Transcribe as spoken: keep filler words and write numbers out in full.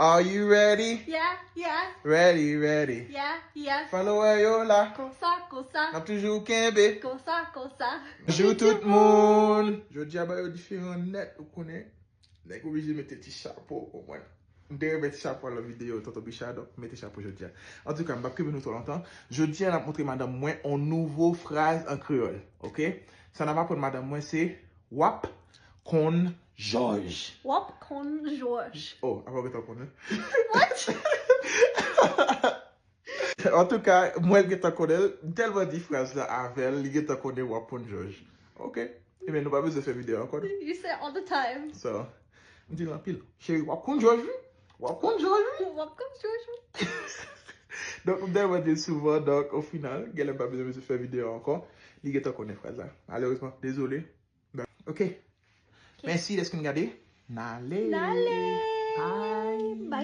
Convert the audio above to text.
Are you ready? Yeah, yeah, Ready, ready. Yeah, yeah. Follower yo la. Konsa, konsa. N ap toujou kenbe. Konsa, konsa. Bonjou tout moun. Jodi a ba yo diferan nèt, ou konnen. Nèg oblije mete ti chapo, ou konprann. M te renmen ti chapo a nan videyo Tonton Bicha, donk mete chapo jodi a. Antouka, m p ap kenbe nou twò lontan. Jodi a, n ap montre madanm mwen yon nouvo fraz an kreyòl, oke? Sa n ap aprann madanm mwen se w ap konn jòj. W ap konn jòj. Oh, apa w gentan konnen? What? Antouka, mwen gentan konnen l. M tèlman di fraz la avè l, li gentan konnen w ap konn jòj. Oke? Ebyen, nou pa bezwen fè videyo ankò, non? You say all the time. So, m di l anpil. Cheri, w ap konn jòj, wi. W ap konn jòj, wi. W ap konn jòj, wi. Donk, m tèlman di l souvan, donk, o final, genlè m pa bezwen, bezwen fè videyo ankò. Li gentan konnen fraz la. Malerezman, dezole. Oke. Mèsi dèske n gade. N ale. N ale. Bye.